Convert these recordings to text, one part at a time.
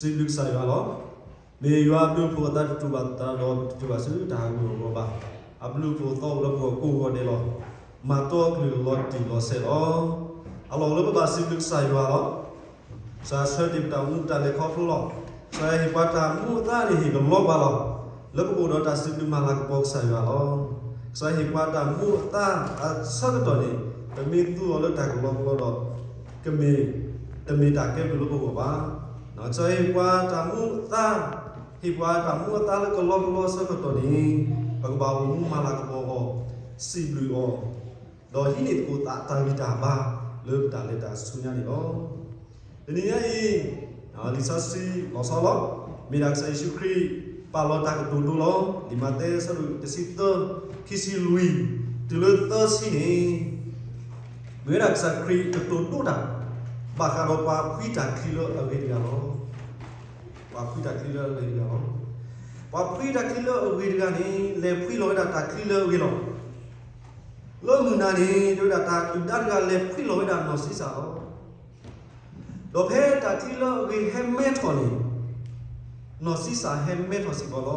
စံးဘျုးကစၢ်ယွၤလီၤ. မ့ၢ်ယွၤအဘျုးအဖှိၣ်အသးတတူာ်ဘၣ်သးဒီးတတူာ်ဘၣ်ဆူတၢ်ဟးဂူာ်အဂီၢ်ဘၣ်. အဘျုးအဖှိၣ်သီအိၣ်လၢပဂီၢ်ကိးဂီၤဒဲးလီၤ. မၤတီအကလုၢ်လီၤတံၢ်လီၤဆဲးလီၤ. အလီၢ်အိၣ်လၢပဘၣ်စံးဘျုးကစၢ်ယွၤလီၤ. ကစၢ်ဆှၢတ့ၢ်ပတၢ်အိၣ်မူတၢ်လဲၤခီဖျိလီၤ. ကစၢ်ယွၤဟ့ၣ်ပှၤတၢ်မူအသါန့ၣ်ဟ့ၣ်ကလီပှၤလီၤ. လၢပကအိၣ်ဒီးတၢ်စံးဘျုးမၤလၤကပီၤကစၢ်ယွၤလီၤ. ကစၢ်ဟ့ၣ်ပှၤတၢ်မူအသါအဆၢကတီၢ်န့ၣ် ပမ့ၢ်သူအီၤလၢတၢ်ကလီကလီဒီး ကမ့ၢ် တမ့ၢ်တၢ်ကဲဘျုးလၢပဂီၢ်ဘၣ်. ကစၢ်ဟ့ၣ်ပှၤတၢ်မူအသါ, ဟ့ၣ်ပှၤတၢ်မူအသါလၢကလီကလီအဆၢကတီၢ်န့ၣ် ပကဘၣ်အိၣ်မူမၤလၤကပီၤအီၤ, စံးဘျုးအီၤ, ဒီးဟံးန့ၢ်သကိးသးတၢ်ဂံၢ်တၢ်ဘါလၢပတၢ်လဲၤတၢ်ဆူညါန့ၣ်လီၤ. တနံၤညါအံၤ လံာ်စီဆှံလီၤဆီလီၤ. မ့ၢ်ဒၣ်ကစၢ်ယ့ၣ်ၡူးခရံာ်ပာ်လီၤတၢ်ကတိၤဒိလီၤ. လံာ်မးသဲအဆၢဒိၣ်တဆံသၢ, ခံဆံလွံၢ် တုၤလၢသၢဆံန့ၣ် မ့ၢ်ဝဲဒၣ်ကစၢ်ခရံာ်ကတိၤဒိတၢ် ဘၣ်ဃးဒီးပှၤဖှံတၢ်ချံလၢအဂ့ၤတဂၤလီၤ. ပှၤဖှံတၢ်ချံလၢအဂ့ၤတဂၤလီၤ. ပှၤဖှံတၢ်ချံလၢအဂ့ၤတဂၤန့ၣ် လဲၤဖှံလီၤဝဲဒၣ်တၢ်ချံလၢအဂ့ၤလီၤ. လၢမုၢ်နၤန့ၣ် တဲဝဲဒၣ်တၢ်ဒုၣ်ဒါတဂၤလဲၤဖှံလီၤဝဲဒၣ်နီၢ်စံစၢ်လီၤ. ဒီးဖဲတၢ်ချံလၢအဂ့ၤဟဲမဲထီၣ်န့ၣ် နီၢ်စံစၢ်ဟဲမဲထီၣ်စ့ၢ်ကီးလီၤ.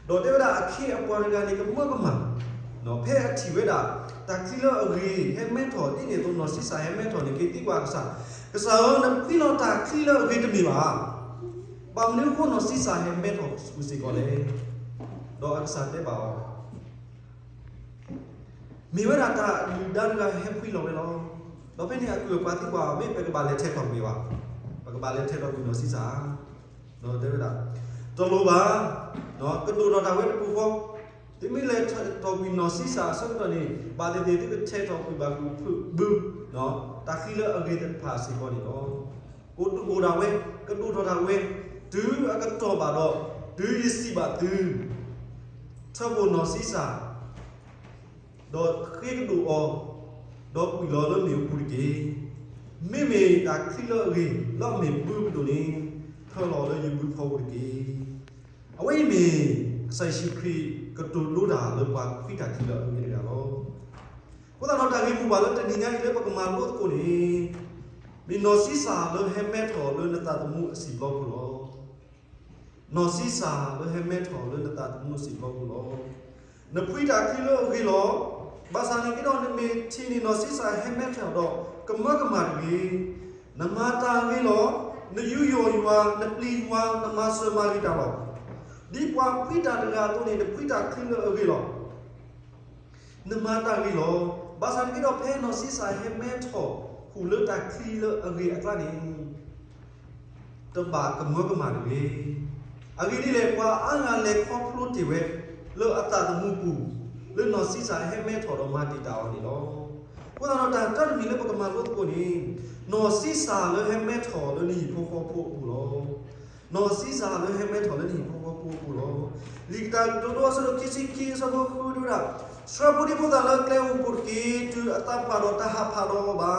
ဒီးတဲဝဲဒၣ်အခ့အပှၤတဂၤန့ၣ် ကမၢကမၣ်, ဖဲအထံၣ်ဝဲဒၣ် တၢ်ချံလၢအဂ့ၤဟဲမဲထီၣ်ဒ်န့ၣ်အသိး နီၢ်စံစၢ်ဟဲမဲထီၣ်န့ၣ် က့ၤသံကွၢ်ကစၢ်, ကစၢ်ဧၢ, နဖှံလီၤတၢ်ချံလၢအဂ့ၤတမ့ၢ်ဘၣ်. ဘၣ်မနုၤအဃိနီၢ်စံစၢ်ဟဲမဲထီၣ်စ့ၢ်ကီးလဲၣ်. ဒီးအကစၢ်တဲဘၣ်အီၤ မ့ၢ်ဝဲဒၣ်တၢ်ဒုၣ်ဒါတဂၤဟဲဖှံလီၤဝဲလီၤ. ဒီးဖဲန့ၣ်အကုၢ်အပှၤသံကွၢ်အီၤ မ့ၢ်ပကဘၣ်လဲၤထဲးထီၣ်ကွံာ်ဘၣ်, ပကဘၣ်လဲၤထဲးထီၣ်ကွံာ်နီၢ်စံစၢ်ဧါ. ဒီးတဲဝဲဒၣ် တလိၣ်ဘၣ်, ကဒိၣ်ထီၣ်တၢ်ဝဲတပူၤဃီ, သုမ့ၢ်လဲၤထဲးထီၣ်ကွံာ်နီၢ်စံစၢ်အဆၢကတီၢ်န့ၣ် ဘၣ်သ့ၣ်သ့ၣ်သုကထဲးထီၣ်ကွံာ်ဘၣ်ဃုာ်ဖုးဘု တၢ်ချံလၢအဂ့ၤသ့ၣ်တဖၣ်စ့ၢ်ကီးန့ၣ်လီၤ. ကဒိၣ်ထီၣ်တၢ်ဝဲ, ကဒိၣ်ထီၣ်တၢ်ဝဲ, တုၤအကတီၢ်ဘၣ်ဒီး တုၤယစံးဘၣ်သု ထၢဖှိၣ်နီၢ်စံစၢ် ဒီးဃ့ကဒိၣ်အီၤ, ဒီးကွံာ်လီၤလၢမ့ၣ်အူပူၤတက့ၢ်. မ့မ့ၢ်တၢ်ချံလၢအဂ့ၤ လၢအမ့ၢ်ဘုကဒိၣ်န့ၣ် ထၢလီၤလၢယဘုဖီပူၤတက့ၢ်. အဝဲအံၤမ့ၢ် ကစၢ်ယ့ၣ်ၡူးခရံာ်ကတိၤဒိတၢ်လၢပှၤဖှံတၢ်ချံလၢအဂ့ၤတဂၤလီၤ. အဃိသတးဒီးတၢ်ဂ့ၢ်မိၢ်ပှၢ်လၢတနံၤညါအံၤလၢပကမၤလိသကိးန့ၣ် မ့ၢ်နီၢ်စံစၢ်လၢဟဲမဲထီၣ်လၢနသးသမူအစံာ်ဘျီပူၤလီၤ. နီၢ်စံစၢ်လၢဟဲမဲထီၣ်လၢနသးသမူအစံာ်ဘျီပူၤလီၤ. နဖှံတၢ်ချံလၢအဂ့ၤလီၤ. ဘၣ်ဆၣ်န့ၣ်က့ဒီး နမ့ၢ်ထံၣ်န့ၢ်နီၢ်စံစၢ်ဟဲမဲထီၣ်ဒီး ကမၢကမၣ်တဂ့ၤ. နမၤတၢ်အဂ့ၤလီၤ. နယူးယီၣ်ယွၤ, နပျံၤယွၤ, နမၤစၢၤမၤဂ့ၤတၢ်လီၤ. ဒ်ပှၤဖှံတၢ်တဂၤအသိးန့ၣ် နဖှံတၢ်ချံလၢအဂ့ၤလီၤ. နမၤတၢ်ဂ့ၤလီၤ. ဘၣ်ဆၣ်န့ၣ်က့ဒီး ဖဲနီၢ်စံစၢ်ဟဲမဲထီၣ်ဃုာ်လၢတၢ်ချံလၢအဂ့ၤအကျါန့ၣ် တဘၣ်ကမၢကမၣ်တဂ့ၤ. အဂ့ၢ်ဒ်လဲၣ် ပှၤအါဂၤလဲၤခီဖျိတ့ၢ်ဝဲ လၢအသးသမူပူၤ လၢနီၢ်စံစၢ်ဟဲမဲထီၣ်ဒီးမၤတံာ်တာ်အီၤန့ၣ်လီၤ. အဃိသတးဒီးတၢ်တၢ်တမံၤလၢပကမၤလိသကိးန့ၣ် နီၢ်စံစၢ်လၢဟဲမဲထီၣ်လၢနဟံၣ်ဖိဃီဖိအပူၤလီၤ. နီၢ်စံစၢ်လၢဟဲမဲထီၣ်လၢနဟံၣ်ဖိဃီဖိအပူၤလီၤ. လံာ်ကတၢၢ်ကတိၤဒိအဆၢဒိၣ်ခံဆံခံအဆၢဖိဃုတဲဝဲဒၣ်, ဆှၢဖိဒံဖိသၣ်လၢကျဲဧိၤပူၤတက့ၢ်. တုၤအသးပှၢ်ဒီးတဟးဖးဒီးအီၤဘၣ်.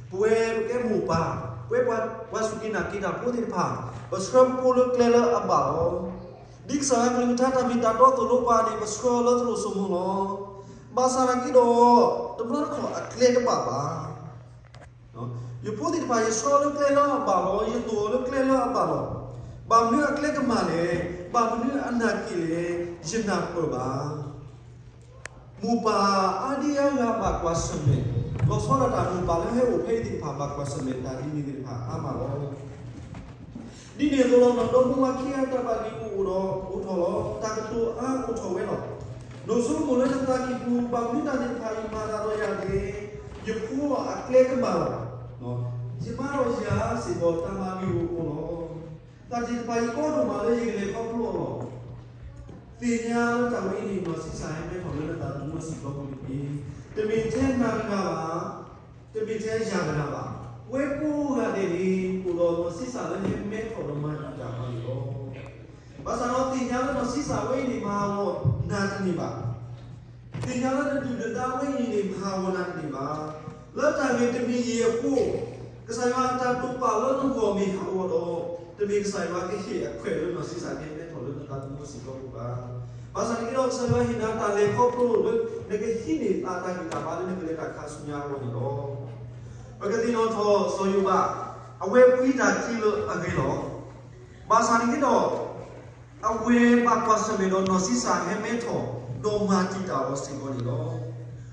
ပဝဲပကဲမိၢ်ပၢ်, ပဝဲပှၤစူၢ်က့ၤနာ်က့ၤတၢ်ဖိသ့ၣ်တဖၣ်, ပဆှၢပဖိလၢကျဲလၢအဘၣ်လီၤ. ဒ်ကစၢ်ယွၤကလုၢ်ကထါတၢ်မ့ၢ်တၢ်တီသိၣ်လိပှၤန့ၣ် ပဆှၢလၢသရိာ်စိမိၤလီၤ. ဘၣ်ဆၣ်သနာ်က့ဒီး တဘျီတခီၣ်အကျဲတဘၣ်ဘၣ်. ယဖိသ့ၣ်တဖၣ် ယဆှၢလၢကျဲလၢအဘၣ်လီၤ. ယသိၣ်အီၤလၢကျဲလၢအဘၣ်လီၤ. ဘၣ်မနုၤအကျဲကမၣ်လဲၣ်. ဘၣ်မနုၤအကျဲကမၣ်လဲၣ်. ယနၢ်ပၢၢ်ဘၣ်. မိၢ်ပၢ်အါဒံအါဂၤဘၣ်ကွၢ်ဆၢၣ်မဲာ်, လီၤဆီဒၣ်တၢ်မိၢ်ပၢ်လၢဟဲအိၣ်ဖဲအံၤသ့ၣ်တဖၣ် ဘၣ်ကွၢ်ဆၢၣ်မဲာ်တၢ်ဒ်န့ၣ်သ့ၣ်တဖၣ်အါမးလီၤ. ဒ်န့ၣ်အသိးလီၤ, နီၢ်ဒီမါဝၤခံဂၤတၢ်ဘၣ်ဂံၢ်အိၣ်ဒီးအိၣ်ထီၣ်လီၤ. တၢ်ကတိၤအါအိၣ်ထီၣ်ဝဲလီၤ. ဒိၣ်စိကမိၣ်လၢနသးကံၢ်ပူၤ, ဘၣ်မနုၤတၢ်သ့ၣ်တဖၣ်အံၤမၤသးဒီးယၤန့ၣ်, ယဖိအကျဲကမၣ်လီၤ. ယမါဒီးယၤစ့ၢ်ကီးတၢ်ဘၣ်ဂံၢ်အိၣ်အိၣ်လီၤ. တၢ်သ့ၣ်တဖၣ်အံၤကီဒိၣ်မးလၢယကလဲၤခီဖျိအီၤလီၤ. သ့ၣ်ညါလၢတၢ်ဝဲအံၤန့ၣ် နီၢ်စံစၢ်ဟဲမဲထီၣ်လၢနသးသမူအစံာ်ဘျီပူၤတက့ၢ်. တမ့ၢ်ထဲနၤတဂၤဘၣ်, တမ့ၢ်ထဲယၤတဂၤဘၣ်. ပဝဲကိးဂၤဒဲးန့ၣ် အိၣ်ဒီးနီၢ်စံစၢ်လၢဟဲမဲထီၣ်ဒီးမၤတံာ်တာ်ပှၤန့ၣ်လီၤ. ဘၣ်ဆၣ်ဒီးသ့ၣ်ညါလၢနီၢ်စံစၢ်ဝဲအံၤန့ၣ် မၤဟးဂီၤနၤတန့ၢ်ဘၣ်. သ့ၣ်ညါလၢနဒုၣ်နဒါဝဲအံၤန့ၣ် မၤဟးဂီၤနၤတန့ၢ်ဘၣ်. လၢတၢ်ဂ့ၢ်တမံၤအံၤအဃိ, ကစၢ်ယွၤအတၢ်တိာ်ပာ်လၢနဂီၢ်မ့ၢ်ဟးဂီၤဒီး, တမ့ၢ်ကစၢ်ယွၤကဟ့ၣ်အခွဲးလၢနီၢ်စံစၢ်ကဟဲမဲထီၣ်လၢနသးသမူအစံာ်ဘျီပူၤဘၣ်. ဘၣ်ဆၣ်န့ၣ်က့ဒီး ကစၢ်ယွၤဟ့ၣ်နၤတၢ်လဲၤခီဖျိလၢ နကဟံးန့ၢ်သးတၢ်ဂံၢ်တၢ်ဘါလၢနကလဲၤတၢ်ခါဆူညါအဂီၢ်န့ၣ်လီၤ. ပကသ့ၣ်နီၣ်ထီၣ်စီၤယိၤဘး အဝဲဖှံတၢ်ချံလၢအဂ့ၤလီၤ. ဘၣ်ဆၣ်န့ၣ်က့ဒီး အဝဲဘၣ်ကွၢ်ဆၢၣ်မဲာ်ဒီးနီၢ်စံစၢ်ဟဲမဲထီၣ် ဒီးမၤတံာ်တာ်အီၤစ့ၢ်ကီးန့ၣ်လီၤ.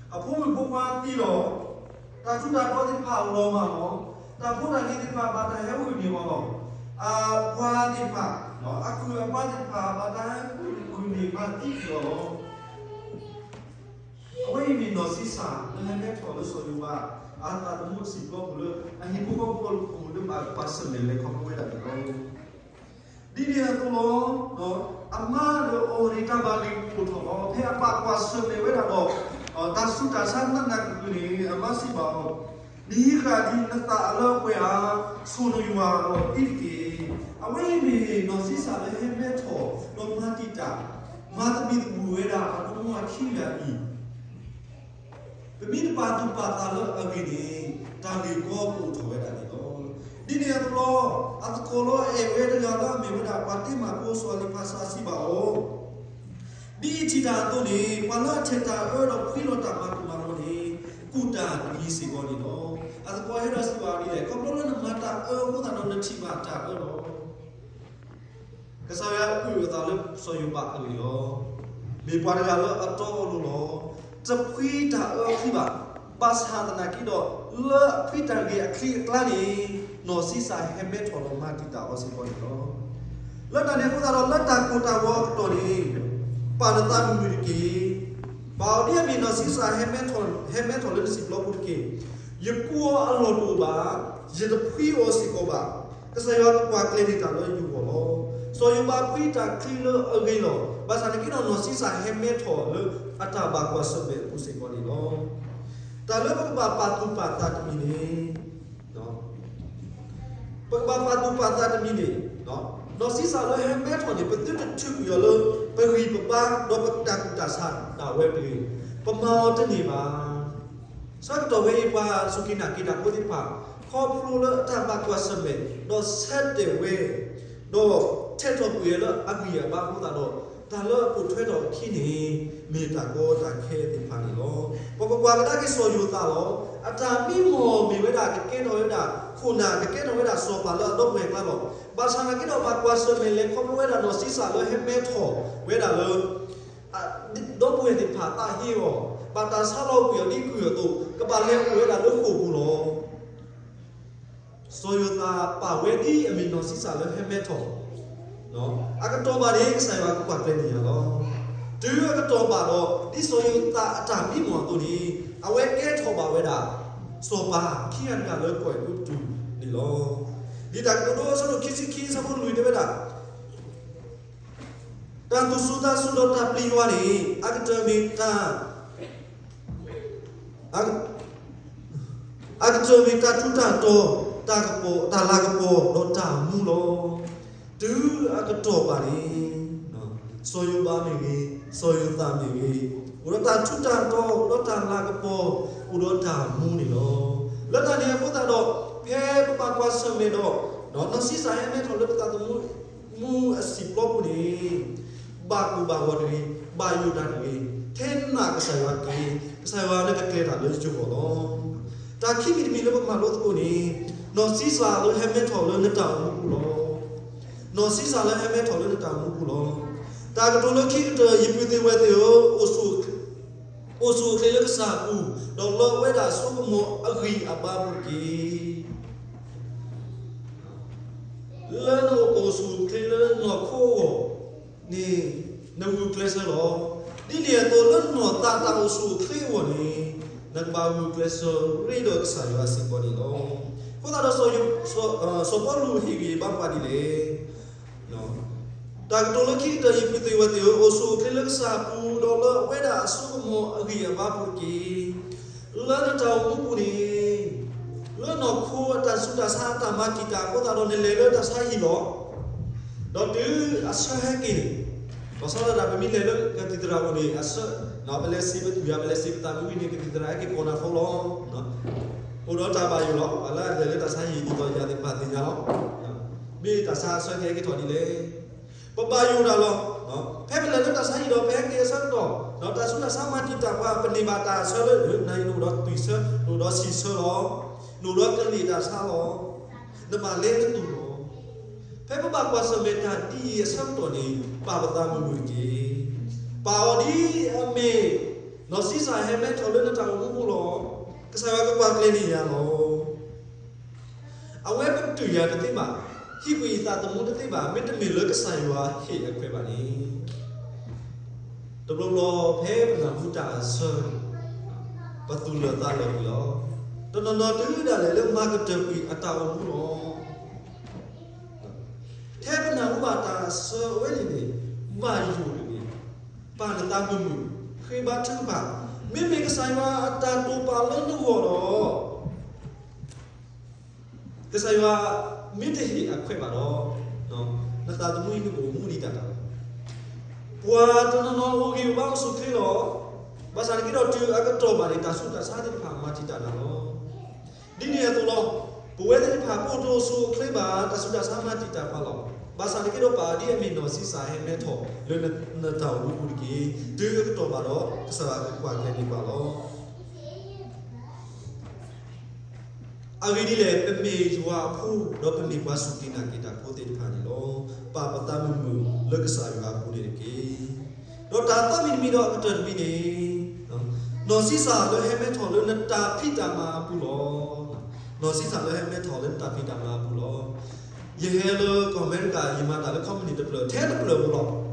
အဖိမုၣ်ဖိခွါသံလီၤ. တၢ်ထူးတၢ်တီၤသ့ၣ်တဖၣ်လီၤမၢ်လီၤ. တၢ်ဖိတၢ်လံၤသ့ၣ်တဖၣ်ဘၣ်တၢ်ဟဲဂုာ်န့ၢ်အီၤလီၤ. အပှၤသ့ၣ်တဖၣ်, အကုၢ်အပှၤသ့ၣ်တဖၣ်ဘၣ်တၢ်ဟဲဂုာ်န့ၢ်မၤသံကွံာ်အီၤလီၤ. အဝဲအံၤမ့ၢ်နီၢ်စံစၢ်လၢဟဲမဲထီၣ်လၢစီၤယိၤဘး အသးသမူအစံာ်ပျီပူၤလၢ အဟံၣ်ဖိဃီဖိအပူၤလၢဘၣ်ကွၢ်ဆၢၣ်မဲာ်လဲၤခီဖျိဝဲဒၣ်န့ၣ်လီၤ. ဒ်န့ၣ်အသိးလီၤ. အမါဒီးအီၤန့ၣ်တၢ်ဘၣ်ဂ့ၢ်ကအိၣ်ထီၣ်လီၤ. ဖဲအဘၣ်ကွၢ်ဆၢၣ်မဲာ်ဝဲဒၣ်ဒီး တၢ်ဆူးတၢ်ဆါနးနးကျုၤကျုၤန့ၣ် အမါစံးဘၣ်အီၤ, နဟံးဃာ်ဒံးနသးအလၢအပှဲၤဧါ, ဆိၣ်နယွၤအီၤဒ်တက့ၢ်. အဝဲအံၤမ့ၢ်နီၢ်စံစၢ်လၢဟဲမဲထီၣ် ဒီးမၤတံာ်တာ် မၤသဘံၣ်သဘုၣ်ဝဲဒၣ်အမိၢ်အခံဂၤအံၤ ပမ့ၢ်တပာ်သူၣ်ပာ်သးလၢအဂ့ၢ်န့ၣ် တၢ်ဂ့ၢ်ကီကအိၣ်ထီၣ်ဝဲဒၣ်န့ၣ်လီၤ. ဒ်န့ၣ်အသိးလီၤ. အသကိးလၢအအဲၣ်ဝဲတဂၤလၢအမ့ၢ်ဝဲဒၣ်ပှၤတ့မၢ်ဖိစီၤအလံးဖးစးစံးဘၣ်အီၤ, ဒ်အံၤထံၣ်တၢ်အသိးန့ၣ် ပှၤလၢအထဲၣ်တၢ်အၢဒီးဖှံလီၤတၢ်မၤတံာ်မၤမီၤန့ၣ် ကူၣ်တၢ်တမံၤစ့ၢ်ကီးန့ၣ်လီၤ. အသကိးဟဲဒီးစံးဘၣ်ဒ်လဲၣ်, ခီဖျိလၢနမၤတၢ်အၢအဃိသတးဒီးနထံၣ်ဘၣ်တၢ်အၢလီၤ. ကစၢ်ယွၤအုၣ်အသးလၢစီၤယိၤဘးအဂ့ၢ်လီၤ. မ့ၢ်ပှၤတဂၤလၢအတီအလိၤလီၤ. တဖှံတၢ်အၢအချံဘၣ်. ဘၣ်ဆၣ်သနာ်က့ဒီး လၢအဖှံတၢ်ဂ့ၤအချံအကျါန့ၣ် နီၢ်စံစၢ်ဟဲမဲထီၣ်ဒီးမၤတံာ်တာ်အီၤစ့ၢ်ကီးန့ၣ်လီၤ. လၢတၢ်န့ၣ်အဃိသတးဒီး လၢတၢ်ကိၢ်တၢ်ဂီၤအကတီၢ်န့ၣ် ပာ်နသးမုာ်မုာ်တက့ၢ်. ပာ်အီၤဒ်အမ့ၢ်နီၢ်စံစၢ်ဟဲမဲထီၣ်, ဟဲမဲထီၣ်လၢနစံာ်ပျီပူၤတက့ၢ်. ယကူအီၤအလီၢ်တအိၣ်ဘၣ်, ယတဖှံအီၤစ့ၢ်ကီးဘၣ်. ကစၢ်ယွၤကကွၢ်ကျဲၤန့ၢ်တၢ်လၢယဂီၢ်လီၤ. စီၤယိၤဘးဖှံတၢ်ချံလၢအဂ့ၤလီၤ. ဘၣ်ဆၣ်သနာ်က့ဒီး နီၢ်စံစၢ်ဟဲမဲထီၣ်လၢအတၢ်ဘၣ်ကွၢ်ဆၢၣ်မဲာ်အပူၤစ့ၢ်ကီးန့ၣ်လီၤ. တၢ်လၢပကဘၣ်ပာ်သူၣ်ပာ်သးတမံၤန့ၣ် ပကဘၣ်ပာ်သူၣ်ပာ်သးတမံၤန့ၣ်, နီၢ်စံစၢ်လၢဟဲမဲထီၣ်န့ၣ် ပသုတထုးကွံာ်အီၤလၢ ပဂံၢ်ပဘါဒီးပတၢ်ကူၣ်တၢ်ဆးဒၣ်ဝဲတဂ့ၤ. ပမၤအီၤတန့ၢ်ဘၣ်. ဆၢကတီၢ်ဝဲအံၤ ပှၤစူၢ်က့ၤနာ်က့ၤတၢ်ဖိသ့ၣ်တဖၣ် ခီဖျိလၢအတၢ်ဘၣ်ကွၢ်ဆၢၣ်မဲာ် ဒီးဆၢတဲာ်ဝဲ ဒီးထဲးထီၣ်ကွံာ်ဝဲလၢအဂံၢ်အဘါအဃိသတးဒီး တၢ်လၢအပိာ်ထွဲထီၣ်အခံန့ၣ် မ့ၢ်တၢ်ကီတၢ်ခဲသ့ၣ်တဖၣ်န့ၣ်လီၤ. ပကကွၢ်ကဒါက့ၤစီၤယိၤသးလီၤ. အတၢ်မံမီၢ်မ့ၢ်ဝဲဒၣ် ကကဲထီၣ်ဝဲဒၣ်ခိၣ်နၢ်, ကကဲထီၣ်ဝဲဒၣ်စီၤပၤလၢအဒီပုၢ်ဝဲၢ်အကျါလီၤ. ဘၣ်ဆၣ်သနာ်က့ဒီး ဘၣ်ကွၢ်ဆၢၣ်မဲာ်လဲၤခီဖျိဝဲဒၣ်နီၢ်စံစၢ်လၢဟဲမဲထီၣ်ဝဲဒၣ်လၢ ဒီပုၢ်ဝဲၢ်သ့ၣ်တဖၣ်သးဟ့အီၤ, ဘၣ်တၢ်ဆါလီၤကွံာ်အီၤဒ်ကုၢ်အသိး ကဘၣ်လဲၤအိၣ်ဝဲဒၣ်လၢဃိာ်ပူၤလီၤ. စီၤယိၤသးပာ်ဝဲဒ်အမ့ၢ်နီၢ်စံစၢ်လၢဟဲမဲထီၣ်, အကတီၢ်ဘၣ်န့ၣ် ကစၢ်ယွၤကကွၢ်ကျဲၤန့ၢ်ယၤလီၤ. တုၤအကတီၢ်ဘၣ်ဒီး ဒ်စီၤယိၤသးအတၢ်မံမီၢ်အသိးန့ၣ် အဝဲကဲထီၣ်ဘၣ်ဝဲဒၣ် စီၤပၤခံဂၤတဂၤလၢကီၢ်အဲၤကူပတူးန့ၣ်လီၤ. လံာ်တၢ်ကတိၤဒိ အဆၢဒိၣ်ခံဆံခံ အဆၢဖိလွံၢ်တဲဝဲဒၣ် တၢ်သူၣ်စူၤသးစူၤဒီးတၢ်ပျံၤယွၤန့ၣ် အကတၢၢ်မ့ၢ်တၢ် အကတၢၢ်မ့ၢ်တၢ်ထူးတၢ်တီၤ, တၢ်ကပီၤ, တၢ်လၤကပီၤဒီးတၢ်မူလီၤ. တုၤအကတီၢ်ဘၣ်န့ၣ် စီၤယိၤဘးမ့ၢ်ဂ့ၤ, စီၤယိၤသးမ့ၢ်ဂ့ၤ, အိၣ်ဒီးတၢ်ထူးတၢ်တီၤ, အိၣ်ဒီးတၢ်လၤကပီၤ, အိၣ်ဒီးတၢ်မူန့ၣ်လီၤ. လၢတၢ်န့ၣ်အဃိသတးဒီး ဖဲပဘၣ်ကွၢ်ဆၢၣ်မဲာ်ဒီး နီၢ်စံစၢ်ဟဲမဲထီၣ်လၢပသးသမူ မူအစံာ်ပျီပူၤန့ၣ် ဘၣ်ကိၢ်ဘၣ်ဂီၤတဂ့ၤ, ဘၣ်ယိၣ်တၢ်တဂ့ၤ, ထဲနာ်ကစၢ်ယွၤက့ၤ, ကစၢ်ယွၤလၢကကျဲၤတၢ်လၢယဂီၢ်လီၤ. တၢ်ခံမံၤတမံၤလၢပကမၤလိသကိးန့ၣ် နီၢ်စံစၢ်လၢဟဲမဲထီၣ်လၢနတၢ်အိၣ်မူပူၤလီၤ. နီၢ်စံစၢ်လၢဟဲမဲထီၣ်လၢနတၢ်အိၣ်မူပူၤလီၤ. တၢ်ကတိၤလၢခံကတၢၢ် ယပုၢ်သ့ၣ်ဝဲၢ်သ့ၣ်ဧၢ, အိၣ်ဆူၣ်အိၣ်ချ့လၢကစၢ်အပူၤ, ဒီးလၢအဝဲဒၣ်အစိကမီၤအဂံၢ်အဘါပူၤတက့ၢ်. လၢနအိၣ်ဆူၣ်အိၣ်ချ့လၢနီၢ်ခိအဂီၢ်န့ၣ် နဂုာ်ကျဲးစၢးလီၤ. ဒ်န့ၣ်အသိးလၢနနီၢ်သးတၢ်အိၣ်ဆူၣ်အိၣ်ချ့အဂီၢ်န့ၣ် နကဘၣ်ဂုာ်ကျဲးစၢးရ့ဒီးကစၢ်ယွၤစ့ၢ်ကီးန့ၣ်လီၤ. အဃိသတးဒီး စီၤပီလူးဟ့ၣ်ဂံၢ်ဟ့ၣ်ဘါပှၤဒ်လဲၣ်. တၢ်ကတိၤလၢခံကတၢၢ် ယပုၢ်သ့ၣ်ဝဲၢ်သ့ၣ်ဧၢ, အိၣ်ဆူၣ်အိၣ်ချ့လၢကစၢ်အပူၤ, ဒီးလၢအဝဲဒၣ်အစိကမီၤအဂံၢ်အဘါပူၤတက့ၢ်. လၢနတၢ်အိၣ်မူပူၤန့ၣ် လၢနီၢ်ခိအတၢ်ဆူးတၢ်ဆါအတၢ်မၤတံာ်တာ်အဃိသတးဒီး နလဲၤလၢတၢ်ဆါဟံၣ်လီၤ. ဒီးတုၤအဆၢဟဲက့ၤန့ၣ် လီၤဆီဒၣ်တၢ် ပမ့ၢ်လဲၤလၢကသံၣ်သရၣ်အိၣ်န့ၣ် အဆၢ ပလဲၤစံးပသူၣ်ယၤ ပလဲၤစံးပသးမ့ၢ်ဝံၤန့ၣ် ကသံၣ်သရၣ်ဟဲက့ၤကိးနၤဖိလီၤ. အိၣ်ဒီးတၢ်ဘၣ်ယိၣ်လီၤ. ပှၤလၢအလဲၤလၢတၢ်ဆါဟံၣ်ဒ်သိးယၤသ့ၣ်တဖၣ်သ့ၣ်ညါလီၤ. မ့ၢ်တၢ်ဆါအဆၢကဟဲက့ၤထီၣ်ဒ်လဲၣ်. ပဘၣ်ယိၣ်တၢ်လီၤ. ဖဲပလဲၤလၢတၢ်ဆါဟံၣ်ဒီး ပဟဲက့ၤအဆၢကတီၢ် ဒီးတၢ်ဆူးတၢ်ဆါမၤတံာ်တာ်ပှၤ ပန့ၢ်ဘၣ်တၢ်အဆၢလၢ နအံၤနအိၣ်ဒီးသွံၣ်ဆၢ, နအိၣ်ဒီးဆံၣ်ဆၢလီၤ. နအိၣ်ဒီးကလံၣ်တၢ်ဆါလီၤ. နဘၣ်လဲၤနသိၣ်လီၤ. ဖဲပဘၣ်ကွၢ်ဆၢၣ်မဲာ်တၢ်ဒ်အံၤအဆၢကတီၢ်န့ၣ် ပာ်ပသးမုာ်မုာ်တက့ၢ်. ပာ်အီၤဒ်အမ့ၢ် နီၢ်ဆံးစၢ်ဟဲမဲထီၣ်လၢနတၢ်အိၣ်မူပူၤလီၤ. ကစၢ်ယွၤကကွၢ်ကျဲၤန့ၢ်ယၤလီၤ. အဝဲပတုာ်ယၤတသ့ဘၣ်, ဟံးကွံာ်ယသးသမူတသ့ဘၣ်, မ့တမ့ၢ်လၢကစၢ်ယွၤဟ့ၣ်အခွဲးဘၣ်န့ၣ်, တဘျီဘျီဖဲပနၢ်ဟူတၢ်အဆၢန့ၣ် ပသူၣ်လၢာ်သးလၢာ်ကွံာ်လီၤ. တနီၤနီၤတုၤဒၣ်လဲာ်လၢမၤကတၢၢ်ကွံာ်အတၢ်အိၣ်မူလီၤ. ထဲပနၢ်ဟူဘၣ်တၢ်အဆၢအဝဲန့ၣ်န့ၣ် ဘၣ်ယိၣ်တဂ့ၤ, ပာ်နသးမုာ်မုာ်, ဃ့ဘါထုကဖၣ်, မ့မ့ၢ်ကစၢ်ယွၤအတၢ်တိာ်ပာ်လၢနဂီၢ်ဒီး ကစၢ်ယွၤမ့ၢ်တဟ့ၣ်အခွဲးဘၣ်ဒီး, နသးသမူအံၤနကအိၣ်မူဒံးတၢ်တၢ်လီၤ. ပှၤတနီၤနီၤအိၣ်ဂံၢ်အိၣ်ဘါအိၣ်ဆူၣ်အိၣ်ချ့လီၤ. ဘၣ်ဆၣ်နာ်က့ဒီးတုၤအကတီၢ်ဘၣ်န့ၣ် တၢ်ဆူးတၢ်ဆါသ့ၣ်တဖၣ်မၤတံာ်တာ်နၤလီၤ. ဒ်န့ၣ်အသိးလီၤ. ပဝဲသ့ၣ်တဖၣ်ပအိၣ်တအိၣ်ဆူၣ်အိၣ်ချ့ဘၣ်, တၢ်ဆူးတၢ်ဆါမၤတံာ်တာ်ပှၤလီၤ. ဘၣ်ဆၣ်နာ်က့ဒီးပာ်ဒ်အမ့ၢ်နီၢ်ဆံးစၢ်ဟဲမဲထီၣ်လၢနတၢ်အိၣ်မူပူၤတက့ၢ်. တုၤအကတီၢ်ဘၣ်ဒီး ကစၢ်ယွၤကကွၢ်ကျဲၤန့ၢ်ပှၤလီၤ. အဂ့ၢ်ဒ်လဲၣ်, ပမ့ၢ်ယွၤအဖိ, ဒီးပမ့ၢ်ပှၤစူၢ်က့ၤနာ်က့ၤတၢ်ဖိသ့ၣ်တဖၣ်န့ၣ်လီၤ. ပာ်ပသးမုာ်မုာ်လၢကစၢ်ယွၤအပူၤန့ၣ်တက့ၢ်. ဒီးတၢ်သၢမံၤတမံၤဒီးအကတၢၢ်တမံၤန့ၣ်, နီၢ်ဆံးစၢ်လၢဟဲမဲထီၣ်လၢနတၢ်ဖံးတၢ်မၤအပူၤလီၤ. နီၢ်ဆံးစၢ်လၢဟဲမဲထီၣ်လၢနတၢ်ဖံးတၢ်မၤအပူၤလီၤ. ယဟဲလၢကီၢ်အမဲရကၤ ယမၤတၢ်လၢ company တဖျၢၣ် ထဲတဖျၢၣ်ပူၤလီၤ.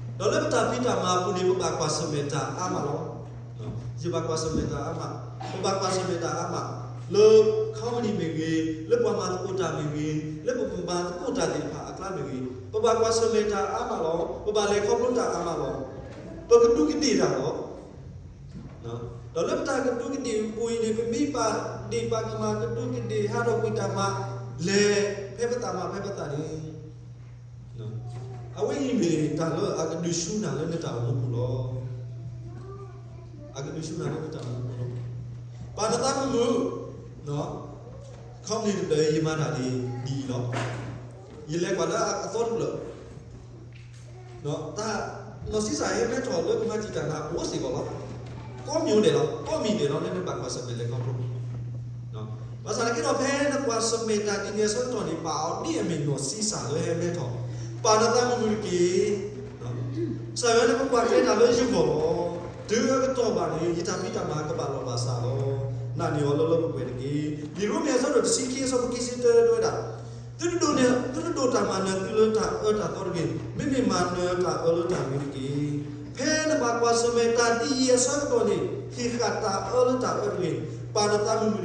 ဒီးလၢပတၢ်ဖံးတၢ်မၤအပူၤန့ၣ် ပဘၣ်ကွၢ်ဆၢၣ်မဲာ်တၢ်အါမးလီၤ. ယဘၣ်ကွၢ်ဆၢၣ်မဲာ်တၢ်အါမး, ပဘၣ်ကွၢ်ဆၢၣ်မဲာ်တၢ်အါမး, လၢ company မ့ၢ်ဂ့ၤ, လၢပှၤမၤသကိးတၢ်မ့ၢ်ဂ့ၤ, လၢပမၤသကိးတၢ်သ့ၣ်တဖၣ်အကျါမ့ၢ်ဂ့ၤ, ပဘၣ်ကွၢ်ဆၢၣ်မဲာ်တၢ်အါမးလီၤ. ပဘၣ်လဲၤခီဖျိတၢ်အါမးလီၤ. ပကဒူးကဒ့ၣ်တၢ်လီၤ. ဒီးလၢပတၢ်ကဒူးကဒ့ၣ်အပူၤအံၤန့ၣ် ပမ့ၢ်ပာ်ဒ့ၣ်ပာ်ကမၣ်ကဒူးကဒ့ၣ်ဟးထီၣ်ကွံာ်တၢ်မၤ လဲၤဖဲပသးမၤဖဲပသးန့ၣ်, အဝဲအံၤမ့ၢ်တၢ်လၢအကဒုးဆူနၤလၢနတၢ်အိၣ်မူပူၤလီၤ. အကဒုးဆူနၤလၢနတၢ်အိၣ်မူပူၤလီၤ. ပာ်နသးမုာ်မုာ်, company တဖျၢၣ် ယမၤတၢ်ဒ်အံၤလီၤ. ယလဲၤကွၢ်လၢအသီတဖျၢၣ် တၢ်နီၢ်ဆံးစၢ်ဟဲမဲထီၣ်လၢကမၤတံာ်တာ်နၤ အိၣ်စ့ၢ်ကီးလီၤ. ကိးမံၤဒဲးလီၤ, ကိးမံၤဒဲးလီၤ လၢနဘၣ်ကွၢ်ဆၢၣ်မဲာ်လဲၤခီဖျိ. ဘၣ်ဆၣ်နာ်က့ဒီး ဖဲနကွၢ်ဆၢၣ်မဲာ်တၢ်ဒ်န့ၣ်အဆၢကတီၢ်န့ၣ် ပာ်အီၤဒ်အမ့ၢ်နီၢ်ဆံးစၢ်လၢဟဲမဲထီၣ်, ပာ်နသးမုာ်မုာ်တက့ၢ်. ကစၢ်ယွၤန့ၣ် ကကွၢ်ကျဲၤတၢ်လၢယဂီၢ်လီၤ. တုၤအကတီၢ်ဘၣ်န့ၣ် ယတၢ်ဖံးတၢ်မၤကဘၣ်လီၤဘၣ်စးလီၤ. နာ်န့ၢ်အီၤလၢလၢပှဲၤပှဲၤတက့ၢ်. လံာ်ရိမ့ၤအဆၢဒိၣ်တဆံခံအဆၢဖိခံဆံတၢတဲဝဲဒၣ်, သုတဒိးန့ၢ်, သုတဒိးတၢ်မၤနၢၤသုလၢတၢ်အၢတၢ်သီတဂ့ၤ, မ့မ့ၢ်မၤနၢၤတၢ်အၢလၢတၢ်ဂ့ၤတက့ၢ်. ဖဲနဘၣ်ကွၢ်ဆၢၣ်မဲာ်တၢ်ဒ်အံၤအဆၢကတီၢ်န့ၣ် ဟ့ၣ်ဃာ်တၢ်အၢလၢတၢ်အၢတဂ့ၤ, ပာ်နသး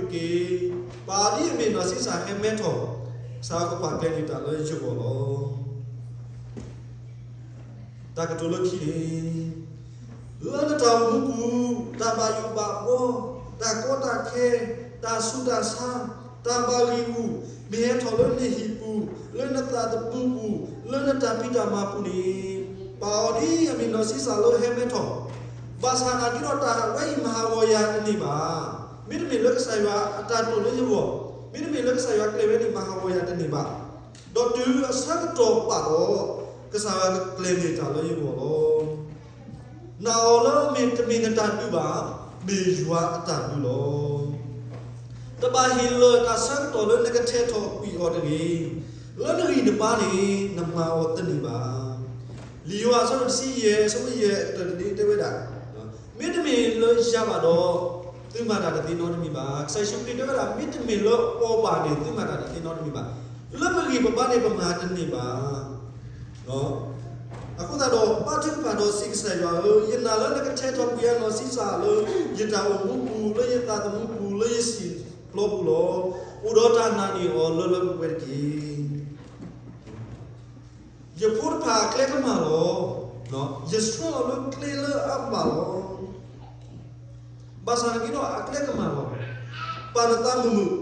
မုာ်မုာ်တက့ၢ်. ပာ်ဒ်အမ့ၢ်နီၢ်ဆံးစၢ်ဟဲမဲထီၣ်, ကစၢ်ယွၤကကွၢ်ကျဲၤန့ၢ်တၢ်လၢယဂီၢ်လီၤ. တၢ်ကတိၤလၢခံန့ၣ်, လၢနတၢ်အိၣ်မူပူၤ, တၢ်ဘၣ်ယိၣ်ဘၣ်ဘှီ, တၢ်ကီတၢ်ခဲ, တၢ်ဆူးတၢ်ဆါ, တၢ်ဘၣ်ဂံၢ်ဂူာ်, မ့ၢ်ဟဲထီၣ်လၢနဟံၣ်ပူၤ, လၢနသးသမူပူၤ, လၢနတၢ်ဖံးတၢ်မၤပူၤန့ၣ်, ပာ်အီၤဒ်အမ့ၢ်နီၢ်ဆံးစၢ်လၢဟဲမဲထီၣ်, ဘၣ်ဆၣ်နာ်က့ဒီးတၢ်ဝဲအံၤမၤဟးဂီၤယၤတန့ၢ်ဘၣ်. မ့တမ့ၢ်လၢကစၢ်ယွၤအတၢ်တိာ်လၢယဂီၢ်, မ့တမ့ၢ်လၢကစၢ်ယွၤကျဲၤဝဲန့ၣ်မၤဟးဂီၤယၤတန့ၢ်ဘၣ်. ဒီးတုၤအဆၢကတီၢ်ပာ်ဒီး, ကစၢ်ယွၤကကျဲၤန့ၢ်တၢ်လၢယဂီၢ်လီၤ. နာ်အီၤလၢမ့ၢ်တမ့ၢ်နတၢ်ဒုးဘၣ်, မ့ၢ်ယွၤအတၢ်ဒုးလီၤ. တဘၣ်ဟ့ၣ်လၢာ်တၢ်ဆၢကတီၢ်လၢနကထဲးထီၣ်ကွံာ်အီၤတဂ့ၤ. လၢနဂံၢ်နဘါန့ၣ် နမၤအီၤတန့ၢ်ဘၣ်. လံာ်ယိၤဟၣ်အဆၢဒိၣ်တဆံယဲၢ် အဆၢဖိယဲၢ်အကတၢၢ်တဒ့တဲဝဲဒၣ်, မ့တမ့ၢ်လၢယၤဘၣ်ဒီး, သုမၤတၢ်တသ့နီတမံၤဘၣ်. ကစၢ်ယ့ၣ်ၡူးခရံာ်တဲဝဲဒၣ် မ့တမ့ၢ်လၢအီၤဘၣ်န့ၣ် သုမၤတၢ်တသ့နီတမံၤဘၣ်. လၢပဂံၢ်ပဘါန့ၣ် ပမၤတန့ၢ်ဘၣ်. အဃိသတးဒီး ဘါထုကဖၣ်ဒီးစံးကစၢ်ယွၤဧၢ, ယနာ်လၢနကထဲးထီၣ်ကွံာ်ယၤနီၢ်ဆံးစၢ်လၢ ယတၢ်အိၣ်မူပူၤ, လၢယသးသမူပူၤ, လၢယစံာ်ပျီပူၤလီၤ. အိၣ်ဒီးတၢ်နာ်န့ၢ်အီၤလၢလၢပှဲၤပှဲၤတက့ၢ်. ယဖိတဖၣ်အကျဲကမၣ်လီၤ. ယဆှၢအီၤလၢကျဲလၢအဘၣ်လီၤ. ဘၣ်ဆၣ်နာ်က့ဒီးအကျဲကမၣ်လီၤ. ပာ်နသးမုာ်မုာ်,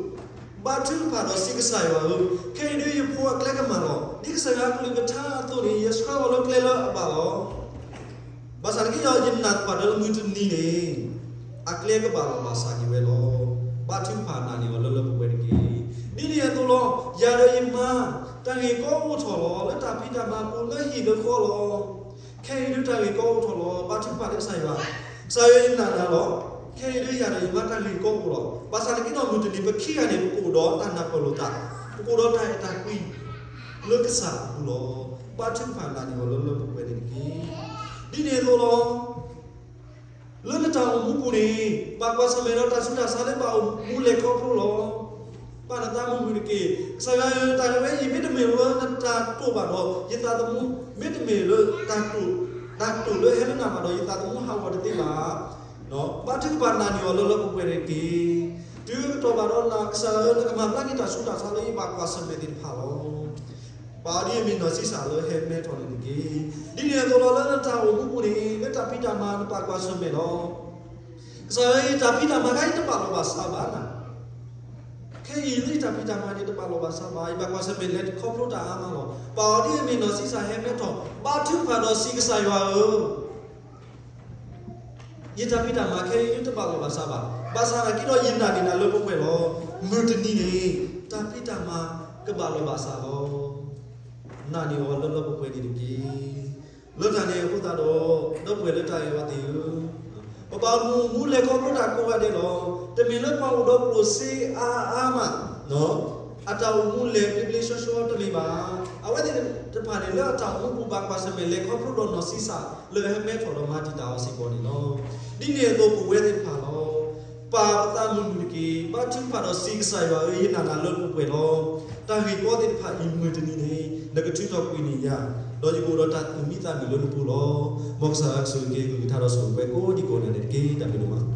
ဘါထုကဖၣ်ဒီးစံးကစၢ်ယွၤဧၢ, ခဲအံၤဒုးယဖိအကျဲကမၣ်လီၤ. ဒ်ကစၢ်ယွၤအကလုၢ်ကထါအသိးန့ၣ် ယဆှၢအီၤလၢကျဲလၢအဘၣ်လီၤ. ဘၣ်ဆၣ်နာ်က့ဒီး ယနာ်သပှၢ်တၢၢ်လၢမုၢ်တနံၤန့ၣ် အကျဲကဘၣ်လီၤဘၣ်စးက့ၤဝဲလီၤ. ဘါထုကဖၣ်နာ်န့ၢ်အီၤလၢလၢပှဲၤပှဲၤတက့ၢ်. ဒ်န့ၣ်အသိးလီၤ. ယၤဒီးယမါ တၢ်ဂ့ၢ်ကီအိၣ်ထီၣ်လီၤ. လၢတၢ်ဖံးတၢ်မၤပူၤ လၢဟံၣ်လၢဃီလီၤ. ခဲအံၤဒုးတၢ်ဂ့ၢ်ကီအိၣ်ထီၣ်လီၤ. ဘါထုကဖၣ်လၢကစၢ်ယွၤ, ကစၢ်ယွၤယနာ်နၤလီၤ. ခဲအံၤဒုးယၤဒီးယမါတၢ်ဂ့ၢ်ကီအိၣ်လီၤ. ဘၣ်ဆၣ်နာ်က့ဒီးမုၢ်တနံၤ ပခံဂၤန့ၣ် ပကအိၣ်ဒီးတၢ်နၢ်ပၢၢ်လိာ်သး ပကအိၣ်ဒီးတၢ်အဲၣ်တၢ်ကွံ လၢကစၢ်အပူၤလီၤ. ဘါထုကဖၣ်နာ်န့ၢ်အီၤလၢလၢပှဲၤပှဲၤန့ၣ်တက့ၢ်. ဒ်န့ၣ်အသိးလီၤ. လၢနတၢ်အိၣ်မူပူၤန့ၣ် ဘၣ်ကွၢ်ဆၢၣ်မဲာ်ဒီးတၢ်ဆူးတၢ်ဆါလၢဘၣ်အိၣ်မူလဲၤခီဖျိလီၤ. ဘၣ်နသးမုာ်မုာ်တက့ၢ်. ကစၢ်ယွၤဧၢ, တၢ်ဂ့ၢ်ဝဲအံၤ မ့တမ့ၢ်လၢနတၢ်တိာ်ဘၣ်ဒီးယသးသမူ, မ့တမ့ၢ်လၢတၢ်တိာ်, တၢ်တိာ်လၢဟဲလၢနၤဘၣ်ဒီးယသးသမူဟးဂီၤတသ့ဘၣ်. ဘါထုကဖၣ်နာ်န့ၢ်အီၤလၢလၢပှဲၤပှဲၤန့ၣ်တက့ၢ်. တုၤကတီၢ်ဘၣ်ဒီးနၤ ကစၢ်ဧၢ, နကမၤဘျါက့ၤတၢ်ဆူးတၢ်ဆါလၢယဘၣ်ကွၢ်ဆၢၣ်မဲာ်သ့ၣ်တဖၣ်လီၤ. ပာ်အီၤဒ်အမ့ၢ်နီၢ်ဆံးစၢ်လၢဟဲမဲထီၣ်န့ၣ်တက့ၢ်. ဒ်န့ၣ်အသိးလီၤ လၢနတၢ်အိၣ်မူပူၤန့ၣ် လၢတၢ်ဖံးတၢ်မၤနဘၣ်ကွၢ်ဆၢၣ်မဲာ်လီၤ. ကစၢ်ဧၢ, ယတၢ်ဖံးတၢ်မၤခဲအံၤတဘၣ်လီၢ်ဘၣ်စးဘၣ်နၤ. ခဲအံၤလၢယတၢ်ဖံးတၢ်မၤန့ၣ်တဘၣ်လီၢ်ဘၣ်စးဘၣ်, ယဘၣ်ကွၢ်ဆၢၣ်မဲာ်လဲၤခီဖျိတၢ်အါမးလီၤ. ပာ်အီၤဒ်အမ့ၢ်နီၢ်ဆံးစၢ်ဟဲမဲထီၣ်, ဘါထုကဖၣ်ဒီးစံးကစၢ်ယွၤဧၢ ယတၢ်ဖံးတၢ်မၤခဲအံၤတဘၣ်လီၢ်ဘၣ်စးဘၣ်. ဘၣ်ဆၣ်သနာ်က့ဒီးယနာ်န့ၢ်နၤလၢပှဲၤပှဲၤလီၤ. မုၢ်တနံၤန့ၣ် တၢ်ဖံးတၢ်မၤကဘၣ်လီၢ်ဘၣ်စးလီၤ. နာ်န့ၢ်အီၤလၢလၢပှဲၤပှဲၤန့ၣ်တက့ၢ်. လၢတၢ်န့ၣ်အဃိသတးဒီး ဒီပုၢ်ဝဲၢ်လၢတၢ်အဲၣ်အီၤသ့ၣ်ဧၢ, ပဘၣ်မူမူလဲၤခီဖျိတၢ်ကိးဂၤဒဲးလီၤ. တမ့ၢ်လၢပှၤအိၣ်ဒီးကျိၣ်စ့အါအါမး အတၢ်အိၣ်မူလဲၤဘျ့ဘျ့ဆှီဆှီတမ့ၢ်ဘၣ်. အဝဲသ့ၣ်တဖၣ်န့ၣ် လၢအတၢ်အိၣ်မူပူၤဘၣ်ကွၢ်ဆၢၣ်မဲာ်လဲၤခီဖျိဒီးနီၢ်ဆံးစၢ်လၢအဟဲမဲထီၣ်ဒီးမၤတံာ်တာ်အီၤစ့ၢ်ကီးန့ၣ်လီၤ. ဒ်န့ၣ်အသိးပဝဲသ့ၣ်တဖၣ်လီၤ. ပာ်ပသးမုာ်မုာ်တက့ၢ်. ဘါထုကဖၣ်ဒီးစံးကစၢ်ယွၤဧၢ, ယနာ်နၤလၢပှဲၤပှဲၤလီၤ. တၢ်ဂ့ၢ်ကီသ့ၣ်တဖၣ်အံၤမုၢ်တနံၤန့ၣ် နကထုးထီၣ်ကွံာ်န့ၢ်ယၤ, ဒီးယကအိၣ်ဒီးတၢ်သူၣ်မံသးမုာ်လၢနပူၤလီၤ. မ်ကစၢ်ယွၤကဆိၣ်ဂ့ၤက့ၤ ကလုၢ်ကထါဒီးဆိၣ်ဂ့ၤပှၤကိးဒံကိးဂၤဒဲးန့ၣ်တက့ၢ်. တၢ်ဘျုးဒိၣ်မး